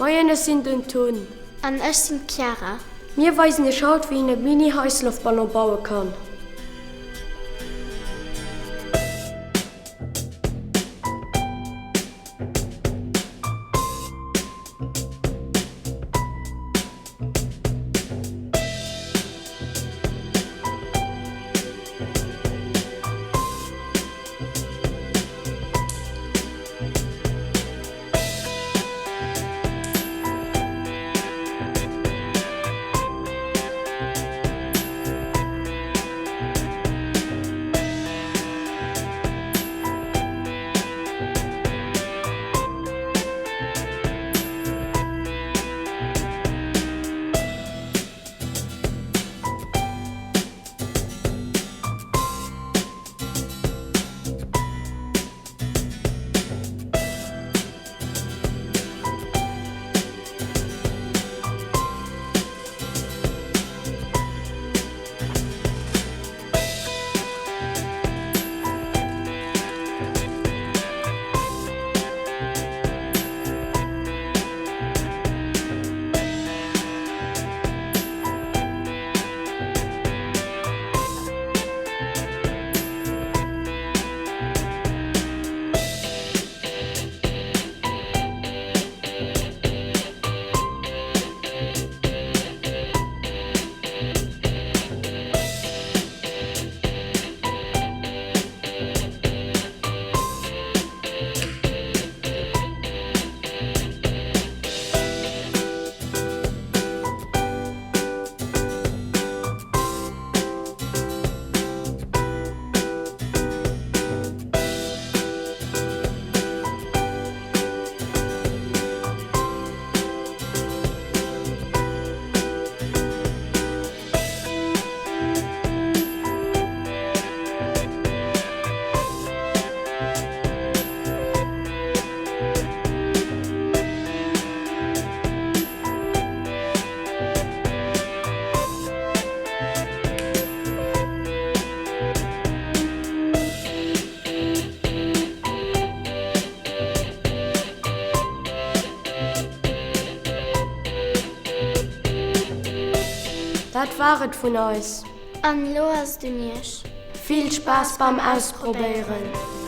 Moien, ech sinn den Tun. An ech sinn d'Chiara. Mir weisen iech haut wéi een e Mini-Heissloftballon baue kann. Dat war et vun eis. An elo ass et un iech. Vill Spaass beim Ausprobéieren!